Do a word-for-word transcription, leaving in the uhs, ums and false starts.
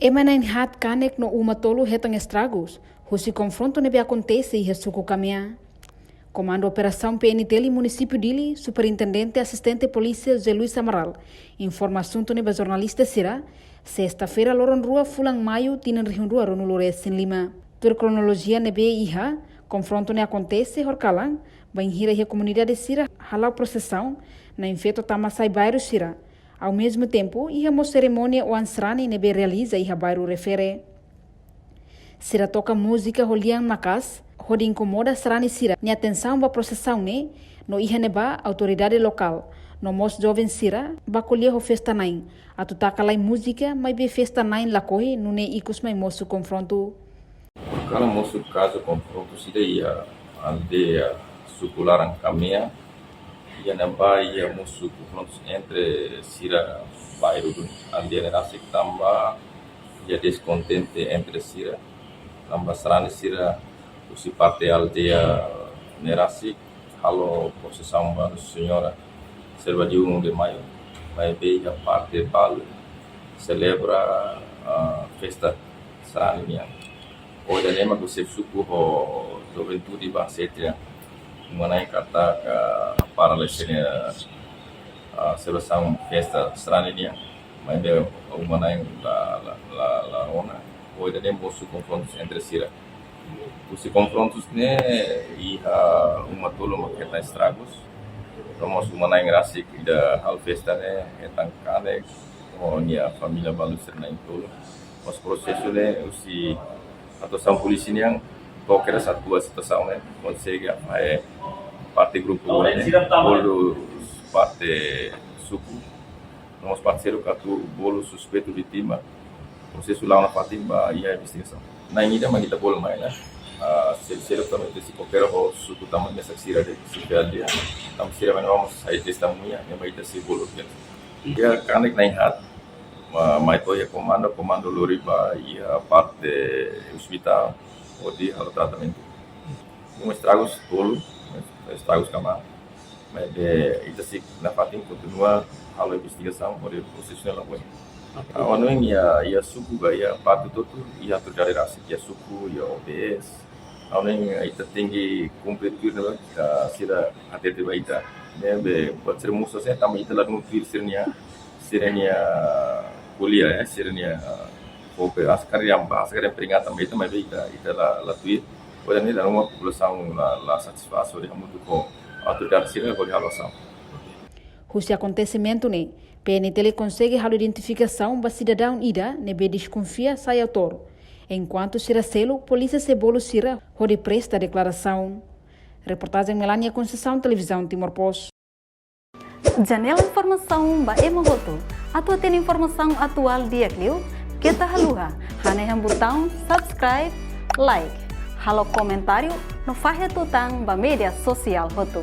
Ema na'in-haat kanek no uma tolu hetan estragus husi konfrontu ne'ebé akontese iha suku Kamea. Komandu Operasaun P N T L Munisípiu Dili, Superintendente Asistente Polísia José Luis Amaral informa asuntu ne'e ba jornalista sira, sesta-feira, loron rua fulan Maiu, tinan rihun rua ruanulu resin lima. Tuir kronolojia ne'ebé iha, konfrontu ne'e akontese horikalan, bainhira iha komunidade sira hala'o prosesaun, na'in-feto tama-sai bairru sira. Ao mesmo tempo, iha mós serimónia oan sarani ne'ebé realiza iha bairru refere. Sira toka múzika ho lian maka'as, hodi inkomoda sarani sira-nia atensaun ba prosesaun ne'e, no iha ne'ebá autoridade lokál no mós joven sira bá ko'alia ho festa-na'in, atu taka lai múzika, maibé festa-na'in lakohi, nune'e ikus mai mosu konfrontu. Kala mosu kazu konfrontu sira iha aldeia suku laran Kamea, iha ne'ebá iha mosu konfrontu entre sira bairru duni, aldeia ne'e rasik tanba iha deskontente entre sira, tanba sarani sira husi parte aldeia ne'e rasik halo prosesaun ba Nossa Senhora Serva de Ouro de Maio, maibé iha parte balu selebra, ah, festa sarani nian. Ohin ne'e mak xefe suku ho juventude bá sete nian, uma-na'in katak para lai sira-nia, ah, selebrasaun festa sarani nian, maibé uma-na'in la, la, la, la ona. Ohin ne'e mosu konfrontus entre sira. Husi konfrontus ne'e iha uma tolu mak hetan estragus. No mós uma-na'in rasik ida halo festa ne'e hetan kanek, ho nia família balu sira na'in-tolu. Mas prosesu ne'e husi atuasaun polísia nian, to'o kedas atua situasaun ne'e, konsege afahe parte grupu ne'e, bolu parte suku, no mós parte seluk atu bolu suspeitu vítima. Prosesu la'o nafatin ba iha investigasaun. Na'in ida mak ita bolu mai ne'e. Ah, sel-, seluk tanba ita sei koopera ho suku tanba mesak sira de'it, sei fiar de'it. Tanba sira mai ne'ebá mós sai testemuña, ne'ebé ita sei bolu de'it. Iha kanek na'in-haat, ma-, mai to'o iha komandu, komandu lori ba iha parte ospitál, hodi halo tratamentu. Uma estragus tolu, estragus kamar. Maibé ita sei nafatin kontinua halo investigasaun hodi prosesu ne'e la'o ba. Oke. Ah, ha'u hanoin iha, iha suku ka iha parte hotu-hotu, iha autoridade rasik, iha suku, iha O B S. Ha'u hanoin ita tenke kumpre tuir ne'ebé sira hatete ba ita. Ne'ebé buat sira mosu hanesan ne'e tanba ita ladún tuir sira-nia, sira-nia ko'alia, eh, sira-nia, ah, kooperasaun, hakarak dehan, hakarak dehan peringatan ba ita, maibé ita, ita la, la tuir. Ohin ne'e dala ruma populasaun la, la satisfás hodi hamutuk ho autoridade sira hodi halo asaun. Husi akontesimentu ne'e, P N T L konsege halo identifikasaun ba sidadaun ida ne'ebé deskonfia sai autór. Enkuantu sira seluk, polísia sei bolu sira hodi presta deklarasaun. Reportajen Melania Conceição, Televizaun Timor Post. Janela informasaun ba ema hotu. Atu hatene informasaun atuál di'ak liu, keta haluha hanehan butaun subscribe, like, halo komentáriu no fahe tutan ba média sosiál hotu.